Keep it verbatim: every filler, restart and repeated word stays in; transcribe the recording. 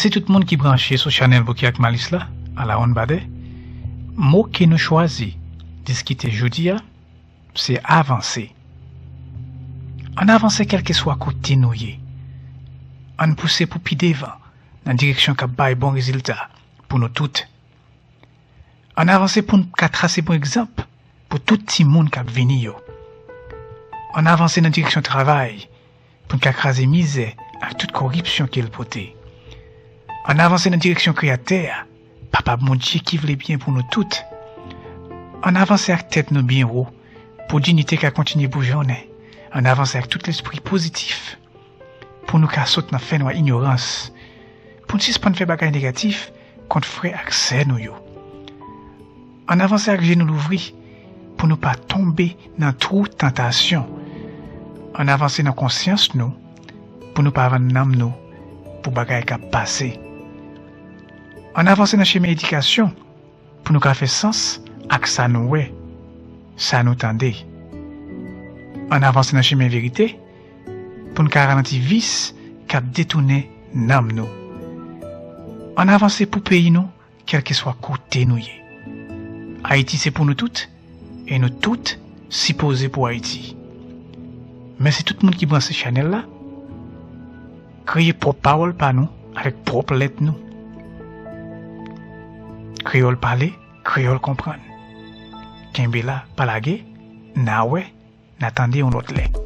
Mèsi tout moun ki branche sou chanèl Bouki ak Malis la, a la Ronn Badè. Mo ke nou chwazi diskite jodi a, se avanse. Ann avanse kèlkeswa kote nou ye. Ann pouse pou pi devan, nan direksyon k ap bay bon rezilta pou nou tout. Ann avanse pou n ka trase bon egzanp pou tout timoun k ap vini yo. Ann avanse nan direksyon travay pou n ka kraze mizè ak tout koripsyon ke l pote. Ann avanse nan direksyon Kreyatè a, Papa Bondye ki vle byen pou nou tout. Ann avanse ak tèt nou byen wo pou diyite ka kontinye boujonnen. Ann avanse ak tout lespri pozitif pou nou ka sot nan fènwa inyorans, pou n sispann fè bagay negatif kont frè ak sè nou yo. Ann avanse ak je nou louvri pou nou pa tonbe nan twou tantasyon. Ann avanse nan konsyans nou pou nou pa vann nanm nou pou bagay k ap pase. Ann avanse nan chemen edikasyon pou nou ka fè sans ak sa nou wè, sa nou tande. Ann avanse nan chemen verite pou n ka ralanti vis k ap detounen nanm nou. Ann avanse pou peyi nou, kèlkeswa kote nou ye. Ayiti se pou nou tout, e nou tout sipoze pou Ayiti. Mèsi tout moun ki branche chanèl la. Kreye pwòp pawòl pa nou avèk pwòp lèt nou. Kreyòl pale, kreyòl konprann. Kenbe la, pa lage, n a wè, n a tande yon lòt lè.